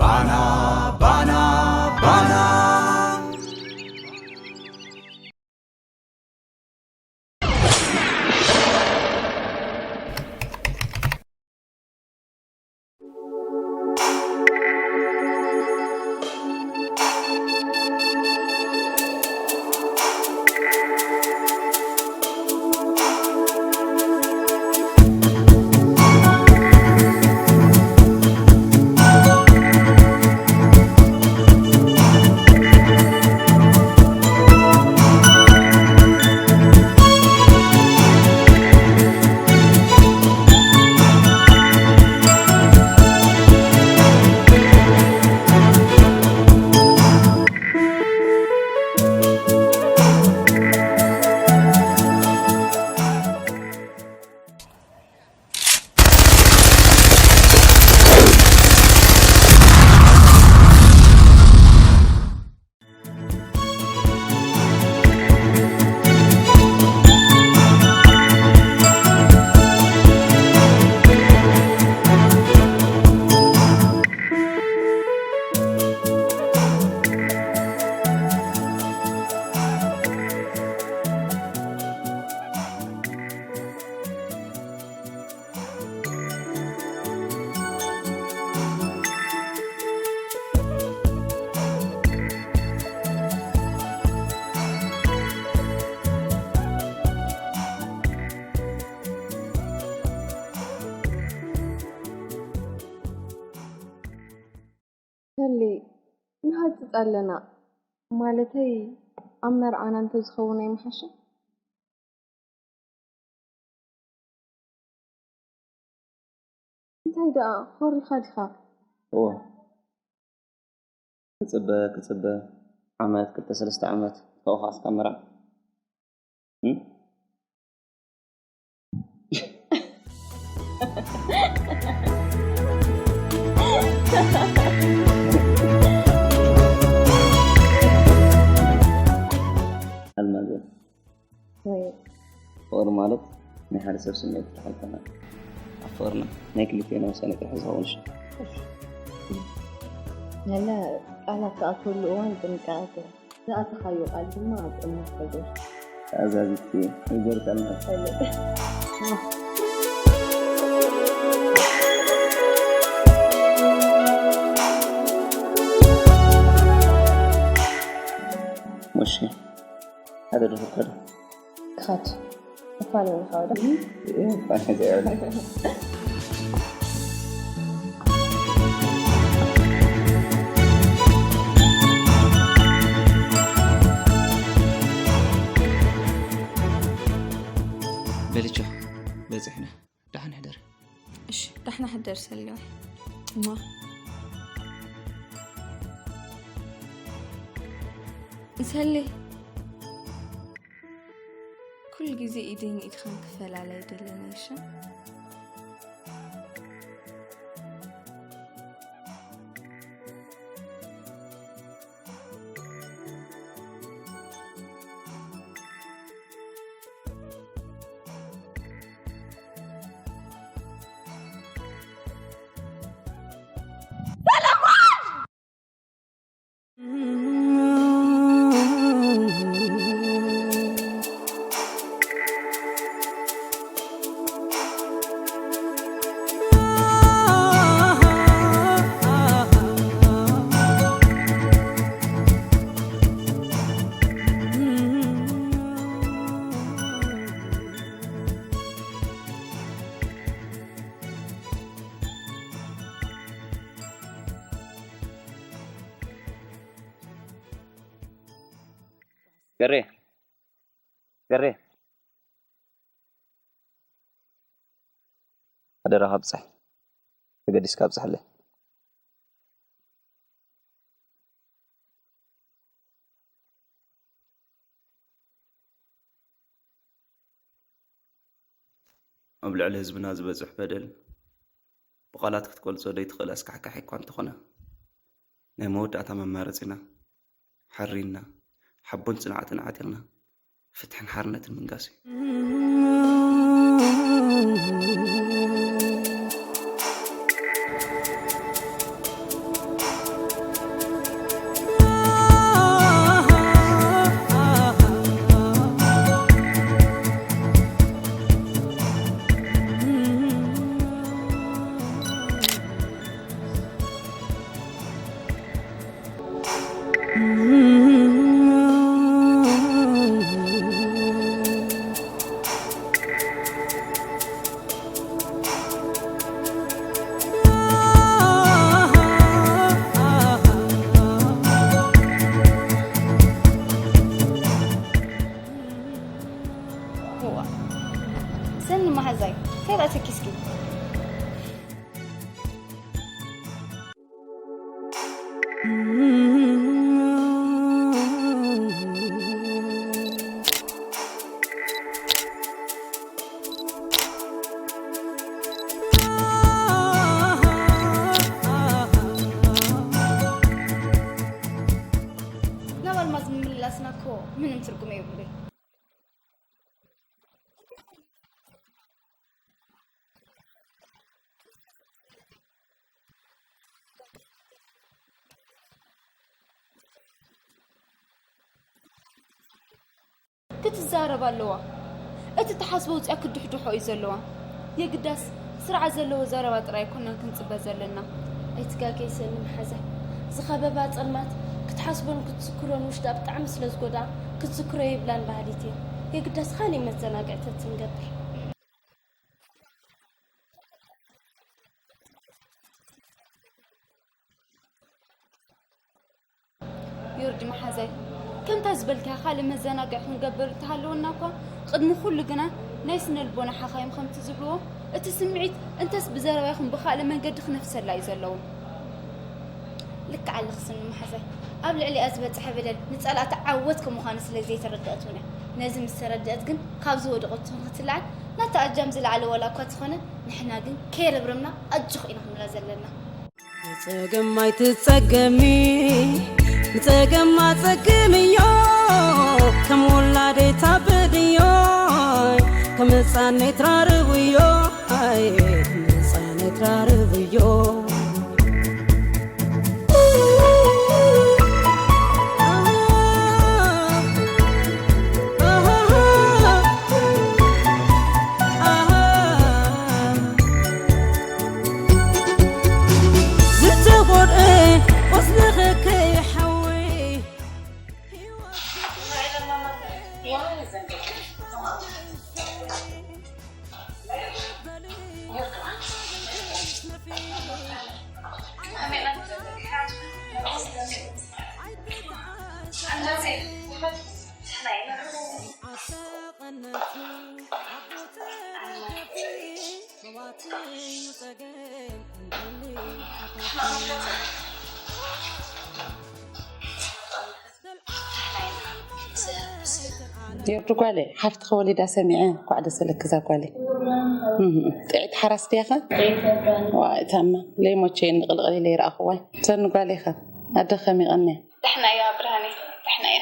ባና ባና ባና። ሰሌ፣ ንሃጽጽ ኣለና። ማለተይ፣ ኣብ መርዓና እንተዝኸውን ኣይምሓሸን? እንታይ ደኣ፣ ኮሪኻ ዲኻ? እወ። ክጽበ፣ ክጽበ፣ ዓመት፣ ክልተ ሰለስተ ዓመት፣ ካብኡ ኸዓ እስካብ መርዓ። እም? ኣልማዝ፣ ወይ። ፍቕሪ ማለት ናይ ሓደ ሰብ ስምዒት ክትሓልፈና። ኣብ ፍቕርና ናይ ክልቴና ውሳኔ ጥራሕ ዝኸውን ሽ-፣ ያለ ቃላት ትኣትወሉ እዋን ጥንቃቐ ግበር። ዝኣተኻዮ ቃል ድማ ኣብ ጥልመት ተግብር። ተኣዛዚትኪ፣ ይገርተልና። ሙሽ፣ ሓደ ድኹር ከደ። ክኸድ። እፋን እዩ ንኻወደ። እፋን እዩ ዘይወደ። በልቻ፣ በጽሕና። ደሓን ሕደር። እሺ፣ ደሕና ሕደር ሰሌ። እማ። ሰሌ። ኩሉ ግዜ ኢደይን ኢድኻን ክፈላለ ኣይደልን እየ፣ እሺ? ገሬ፣ ገሬ፣ ሓደራኻ ብጻሕ፣ ተገዲስካ ኣብጽሓለይ። ኣብ ልዕሊ ህዝብና ዝበጽሕ በደል ብቓላት ክትገልጾ ዘይትኽእል ኣስካሕካሒ እኳ እንተኾነ፣ ናይ መወዳእታ መማረጺና ሓሪንና፣ ሓቦን ጽንዓትን ዓጢቕና፣ ፍትሕን ሓርነትን ምንጋስ እዩ። እንታይ ደኣ ተኪስኪ? ናብ ኣልማዝ ምምላስና እኮ ምንም ትርጉም የብሉን። ክትዛረብ ኣለዋ። እቲ ትሓስቦ ውፅያ ክድሕድሖ እዩ ዘለዋ። የግዳስ ስርዓት ዘለዎ ዘረባ ጥራይ ኣይኮነን ክንፅበ ዘለና። ኣይትጋገይ ሰኒ መሓዛይ። ዝኸበባ ጸልማት ክትሓስቦን ክትዝክሮን ውሽጣ ብጣዕሚ ስለ ዝጎድኣ ክትዝክሮ የብላን በሃሊት እየ። የግዳስ ካልእ መዘናግዕታት ንገብር። ዮርዲ መሓዛይ፣ ከምታ ዝበልካያ ካልእ መዘናግዒ ክንገብር እንተሃለወና እኳ፣ ቅድሚ ኩሉ ግና ናይ ስነ ልቦና ሓኻይም ከምቲ ዝብልዎ፣ እቲ ስምዒት እንተስ ብዘረባ ይኹን ብኻልእ መንገዲ ክነፍሰላ እዩ ዘለዎ። ልክዕ ኣለኺ ስኒ መሓዛይ። ኣብ ልዕሊኣ ዝበጽሐ በደል ንጸላእታ ዓወት ከም ምዃኑ ስለ ዘይተረድአት እውን እያ። ነዚ ምስ ተረድአት ግን ካብዚ ወደቐቶ ንክትለዓል ናታ ኣጃም ዝለዓለ ዋላ እኳ ተኾነ ንሕና ግን ከየረብረብና ኣጆኺ ኢና ክንብላ ዘለና። ንጸገም ኣይትጸገሚ፣ ንጸገም ኣጸግምዮ፣ ከም ውላዴ ታብድዮ፣ ከም ህጻን ኔትራ ርብዮ፣ ኣይ፣ ከም ህጻን ኔትራ ርብዮ። ዝተጎድአ ቆስልኺ ከይሓዊ። ዮርዲ ጓለይ፣ ሓፍትኺ ወሊዳ ሰሚዐ፣ እንኳዕ ደስ በለኪ እዛ ጓለይ። እህ፣ ጥዕይቲ ሓራስ ድያኸ? ዋይ፣ ታማ ለይሞቼ እንድቕልቕል ኢለ ይረኣኽዋይ። ሰኒ ጓለይኸ? ኣደ ከመይ ቀንያ? ደሕና እያ ብርሃነይ፣ ደሕና እያ።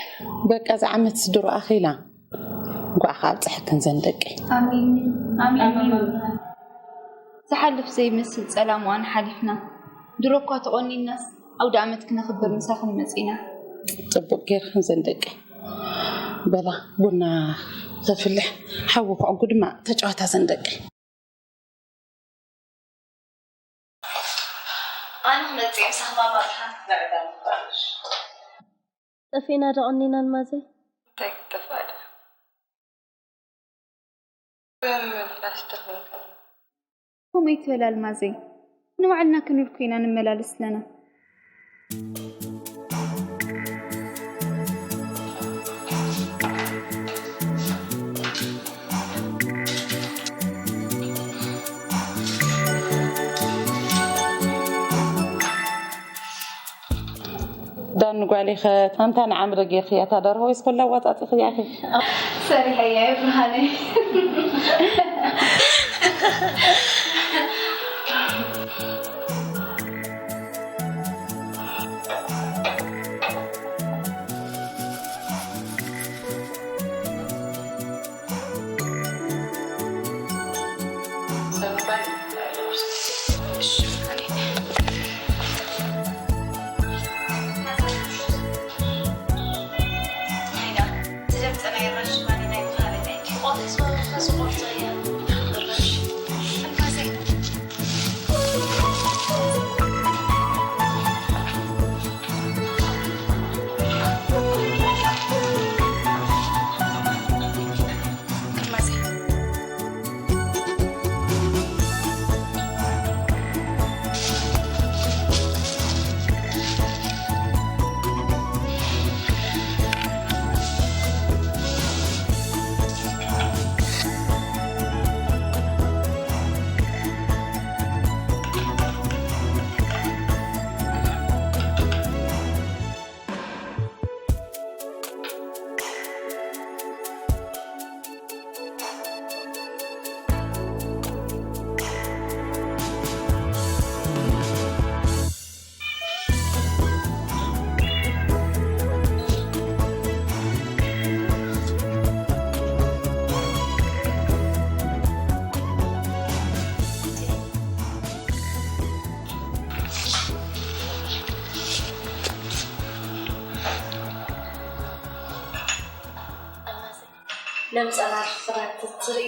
በቃ፣ እዛ ዓመት ስድሮ ኣኺላ። እንኳዕ ከኣ ኣብጽሐክን ዘን ደቂ። ኣሜን። ኣሜን። ኣሜን። ዝሓልፍ ዘይመስል ጸላም እዋን ሓሊፍና። ድሮ እኳ ተቖኒንናስ፣ ኣውደ ኣመት ክነኽብር ምሳኽን መጺና። ጽቡቕ ጌርክን ዘን ደቂ። በላ፣ ቡና ተፍልሕ፣ ሓዊ ክዕጉ ድማ ተጫወታ ዘን ደቂ። ኣነ ክመጽእ ምሳኽ ማማ ብሓንቲ ንዕዳም ንኽኣልሽ። ጠፊእና ዶ ቀኒና ኣልማዘይ? እንታይ ክትጠፍኣ ደኣ? ብምምላስ ተኽእሎ። ከምኡ ኣይትበል ኣልማዘይ። ንባዕልና ክንብል ኮይና ንመላለስ ኣለና። ዳኒ ጓሌኸ ታንታ ንዓምሪ ጌርክያ እታ ደርሆ ወይስ ኮላ ኣዋጻጺኽያ ኢኺ? ሰሪሐያ እየ ብርሃነይ። ለምጸና ክፍራት ትርኢ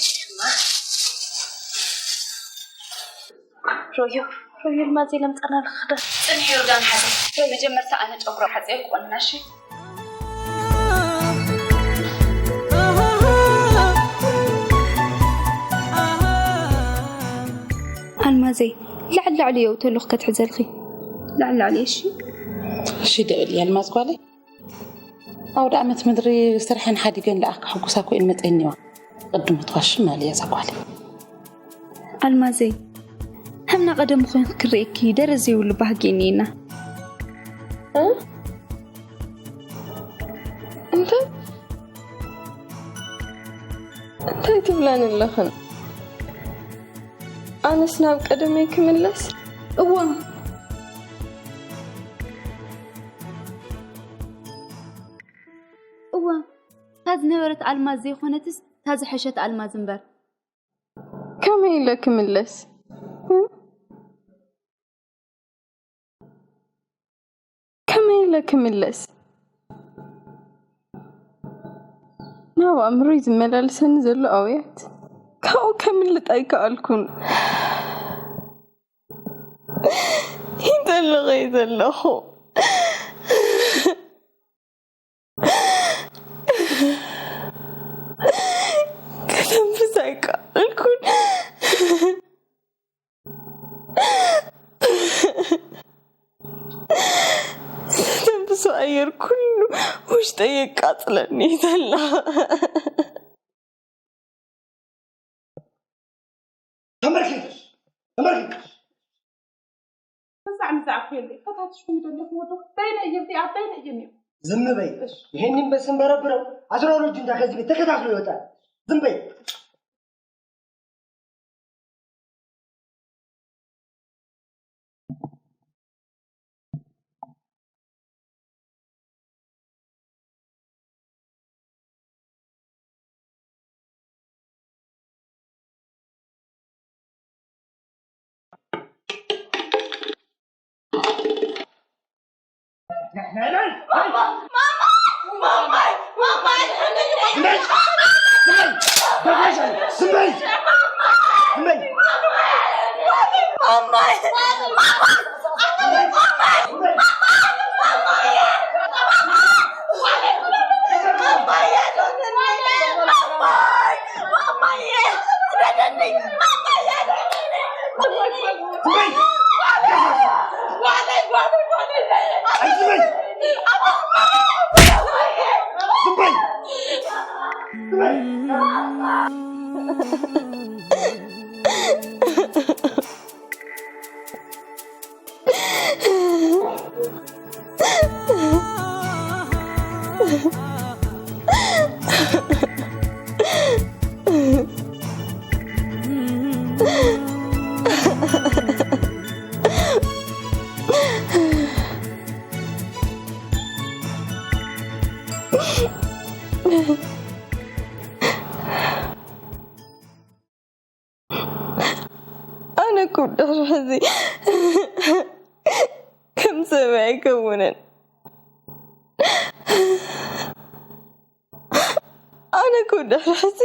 ሽማ ሮዮ ሮዮ ልማዘይ ለምጸና ክፍራት ጽንሕ ዮርዳን ሓዘ መጀመርታ ኣነ ጨጉራ ሓዘ ክቆንናሽ ኣልማዘይ ላዕሊ ላዕሊ የውተሉኽ ከትሕዘልኺ ላዕሊ ላዕሊ እሺ እሺ ደብል የልማዝ ጓለይ ኣውደ ዓመት ምድሪ ስርሐን ሓዲገን ደኣ ክሕጉሳ ኮይን መጸኒዋ ቅድሙ ትዋሽም ኣልያ ዛጓል ኣልማዘይ ከምና ቀደም ኮይን ክርእየኪ ደረዘ ይብሉ ባህጊ እኒና እንታይ እንታይ ትብላን ኣለኽን ኣነስ ናብ ቀደመይ ክምለስ እዋ እዋ እታ ዝነበረት ኣልማዝ ዘይኮነትስ እታ ዝሐሸት ኣልማዝ እምበር ከመይ ኢለ ክምለስ ከመይ ኢለ ክምለስ ናብ ኣእምሮይ ዝመላለሰኒ ዘሎ ኣውያት ካብኡ ከምልጥ ኣይከኣልኩን ይጠልቐ ዘለኹ ከተንፍስ ኣይከኣልኩን ተንፍሶ ኣየር ኩሉ ውሽጠይ የቃፅለኒ ዘሎ ተመልከትሽ ተመልከትሽ ተሳዕ ምዛዕ እኮ የለ ፈታትሽ ኩም ይደለ ክወዶ በይነ እየም ቲ ኣብ በይነ እየም እዩ ዝም በይ ይሄንን በስም በረብረው አስራ ሁለት ጁንታ ከዚህ ቤት ተከታትሎ ይወጣል ዝም በይ ኣነ እኮ ድሕሪ ሕዚ ከም ሰብ ኣይከውንን ኣነ እኮ ድሕሪ ሕዚ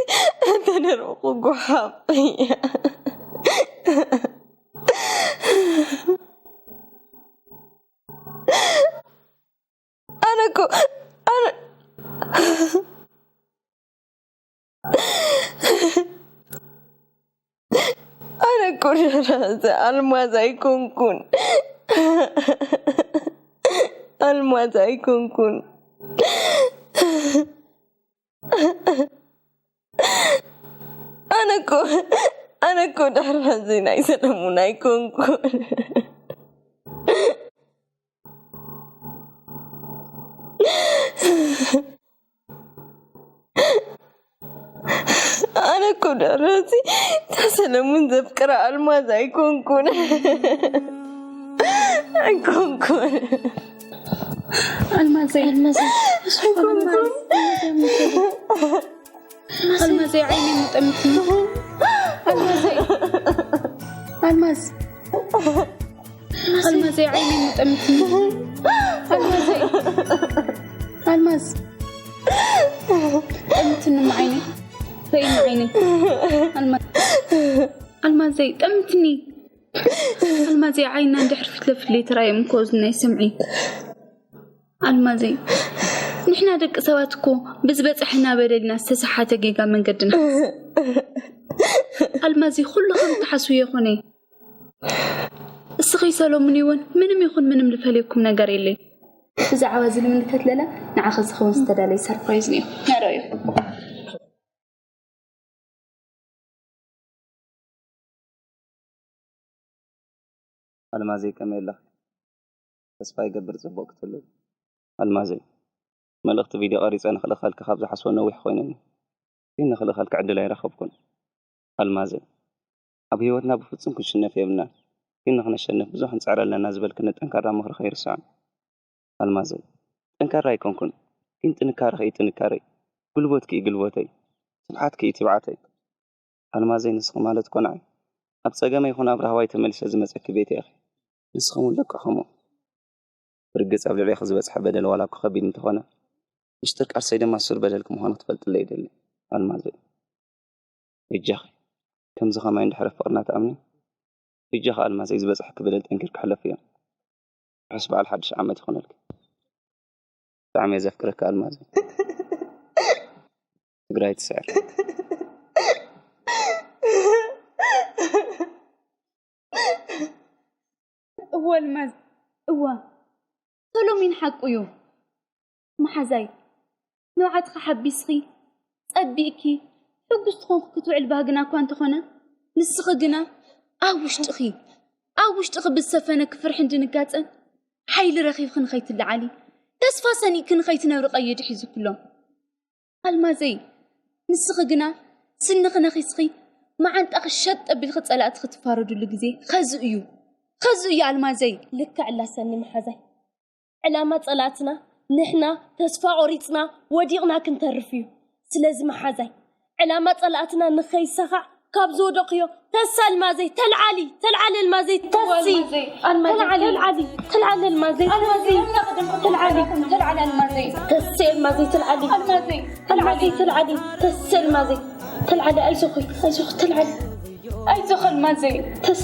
እንተደረቑ ጓሓፍ እየ ኣነ እኮ ኣነ ኣነ እኮ ሸራዚ ኣልማዝ ኣይኮንኩን ኣልማዝ ኣይኮንኩን ኣነ እኮ ኣነ እኮ ድሕሪ ሕዚ ናይ ሰለሙን ኣይኮንኩን ኣነ እኮ ደረሲ እታ ሰለሙን ዘፍቅራ ኣልማዝ ኣይኮንኩን ኣይኮንኩን ኣልማዘይ ኣልማዘይ ኣይኮንኩን ኣልማዘይ ዓይነይ ምጠምትኒ ኣልማዘይ ኣልማዝ ኣልማዘይ ዓይነይ ምጠምትኒ ኣልማዘይ ኣልማዝ ትንማ ዓይኒ ርእይኒ ዓይኒ ኣልማ ኣልማዘይ ጠምትኒ ኣልማዘይ ዓይና እንድሕር ፍትለፍትለይ ተራዮም እኮ እዝናይ ስምዒ ኣልማዘይ ንሕና ደቂ ሰባት እኮ ብዝበፀሐና በደልና ዝተሰሓተ ጌጋ መንገድና ኣልማዘይ ኩሉ ከም ትሓስቡ የኾነ እስኺ ሰሎሙን ይውን ምንም ይኹን ምንም ልፈልየኩም ነገር የለይ ብዛዕባ እዚ ንምልከት ለለ ንዓኸ ዝኸውን ዝተዳለየ ሰርፕራይዝ ነዮ ነረዩ ኣልማዘይ ከመይ ኣለኺ? ተስፋ ይገብር ጽቡቕ ክትህሉ። ኣልማዘይ፣ መልእኽቲ ቪድዮ ቀሪጸ ንኽልእኸልኪ ካብ ዝሓስቦ ነዊሕ ኮይኑኒ። ግን ንኽልእኸልኪ ዕድል ኣይረኸብኩን። ኣልማዘይ፣ ኣብ ህይወትና ብፍጹም ክንሽነፍ የብልናን። ግን ንኽነሸንፍ ብዙሕ ንጽዕር ኣለና ዝበልክኒ ጠንካራ ምኽሪ ከይርስዖን። ኣልማዘይ፣ ጠንካራ ኣይኮንኩን፣ ግን ጥንካረኺ እዩ ጥንካረይ፣ ጉልበትኪ እዩ ጉልበተይ፣ ትብዓትኪ እዩ ትብዓተይ። ኣልማዘይ፣ ንስኺ ማለት እኮ ንዓይ ኣብ ጸገመ ይኹን ኣብ ራህዋይ ተመሊሰ ዝመጸኪ ቤተይ ኢኺ። ንስኺ እውን ልክዕ ከምኡ። ብርግጽ ኣብ ልዕሌኺ ዝበጽሐ በደል ዋላ እኮ ከቢድ እንተኾነ፣ ምሽጥር ቃልሰይ ድማ ሱር በደልኪ ምዃኑ ክትፈልጥለይ ይደሊ። ኣልማዘይ፣ በጃኺ ከምዚ ከማይ እንድሕር ፍቕርና ትኣምኒ፣ በጃኺ ኣልማዘይ ዝበጽሐኪ በደል ጠንኪርኪ ሕለፍዮ። ርሑስ በዓል ሓድሽ ዓመት ይኹነልኪ። ብጣዕሚ እየ ዘፍቅረካ ኣልማዘይ። ትግራይ ትስዕር። እወ ኣልማዝ እወ ሰሎሚን ሓቁ እዩ መሓዛይ ንብዓትኺ ሓቢስኺ ጸቢቕኪ ሕጉስቲ ኮንኪ ክትውዕል ባህግና እኳ እንተኾነ ንስኺ ግና ኣብ ውሽጥኺ ኣብ ውሽጥኺ ብዝሰፈነኪ ፍርሕን ድንጋጸን ሓይሊ ረኺብኺ ንኸይትለዓሊ ተስፋ ሰኒቕኪ ንኸይትነብሪ ቀይዲ ሒዙኪ ኣሎ ኣልማዘይ ንስኺ ግና ስንኺ ነኺስኺ መዓንጣኺ ሸጥ ኣቢልኺ ጸላእትኺ ትፋረድሉ ግዜ ኸዚ እዩ ኸዚ እዩ ኣልማዘይ ልክዕ ኣላ ሰኒ መሓዛይ ዕላማ ጸላእትና ንሕና ተስፋ ቆሪጽና ወዲቕና ክንተርፍ እዩ ስለዚ መሓዛይ ዕላማ ጸላእትና ንኸይሳኻዕ ካብ ዝወደቕኽዮ ተሲ ኣልማዘይ ተልዓሊ ተልዓሊ ኣልማዘይ ተሲ ተልዓሊ ተልዓሊ ኣልማዘይ ተሲ ተልዓሊ ተልዓሊ ኣልማዘይ ተልዓሊ ኣልማዘይ ተልዓሊ ተሲ ኣልማዘይ ተልዓሊ ኣይዞኺ ኣይዞኺ ተልዓሊ ኣይዞኺ ኣልማዘይ ተሲ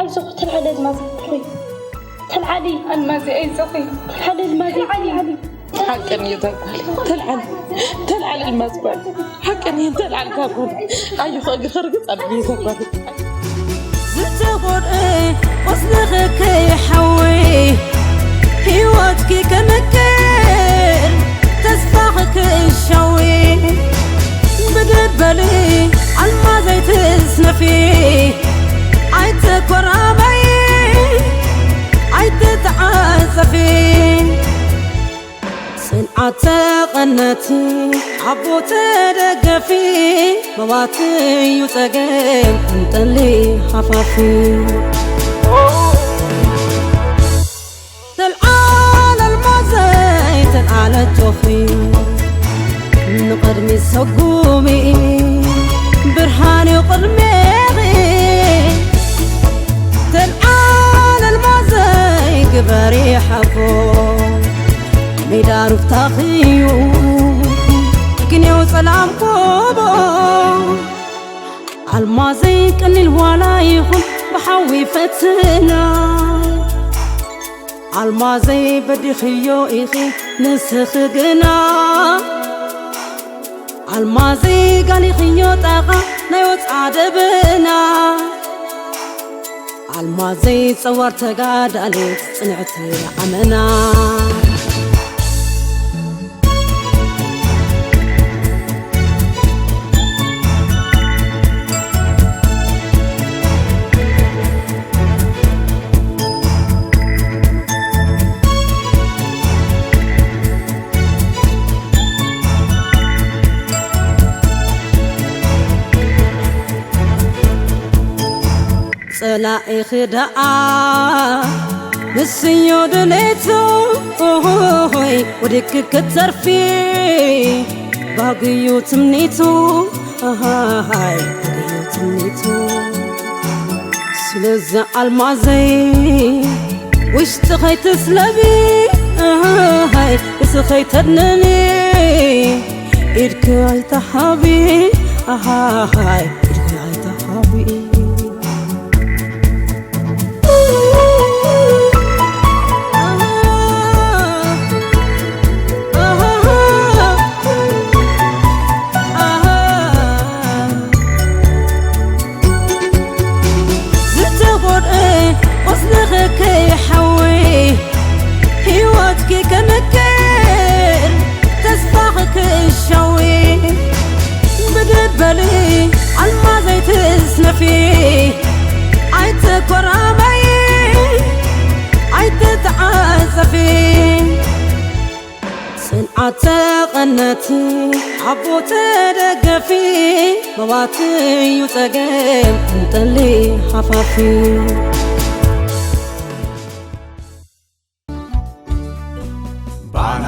ኣይዞኺ ተልዓሊ ኣልማዘይ ተልዓሊ ኣልማዘይ ኣይዞኺ ተልዓሊ ኣልማዘይ ተልዓሊ ሓቀን እዩ ተጓል ተልዓል ተልዓል ኣልማዝ ጓል ሓቀን እዩ ተልዓል ጋር ጓል ኣዩ ከእግሪ ከርግጽ ኣብ እዩ ተጓል ዝተጎድአ ቁስልኺ ከይሓዊ ህይወትኪ ከመክር ተስፋኺ ክእሻዊ ብድድ በሊ ኣልማዘይ ትስነፊ ኣይትኮራመይ ኣይትተዓጸፊ ጽንዓት ተቐነቲ ኣቦ ተደገፊ መዋቲ እዩ ጸገም እንጠሊ ሃፋፊ ተልዓል ኣልማዘይ ተልዓለ ጆኺ ንቕድሚት ሰጉሚ ብርሃን እዩ ቅድሜኺ ተልዓል ኣልማዘይ ግበሪ ሓፎ ሜዳ ሩፍታኺ እዩ ግን የው ጸላም ጎቦ ኣልማዘይ ቀሊል ዋላ ይኹን ብሓዊ ፈትና ኣልማዘይ በዲኽዮ ኢኺ ንስኺ ግና ኣልማዘይ ጋሊኽዮ ጣቓ ናይ ወፅዓ ደበና ኣልማዘይ ፀዋር ተጋዳሊት ፅንዕቲ ኣመና ጸላኢኺ ደኣ ንስዮ ድሌቱ ኦሆሆይ ወዲቂ ክትተርፊ ባግዩ ትምኒቱ ኣሃሃይ ባግዩ ትምኒቱ ስለዚ ኣልማዘይ ውሽጢ ኸይትስለቢ ኣሃሃይ ርእሲ ኸይተድንኒ ኢድኪ ኣይተሃቢ ኣሃሃይ ኢድኪ ኣይተሃቢ ዝተጎድእ ቁስልኺ ከይሓዊ ህይወትኪ ከመክር ተስፋኺ ክሸዊ ብድበሊ ኣልማዘይ ትስነፊ ኣይትኮራመይ ኣይትተዓጸፊ ጽንዓት ተቐነቲ ኣቦ ተደገፊ መዋቲ እዩ ጸገም እንጠሊ ሃፋፊ ባና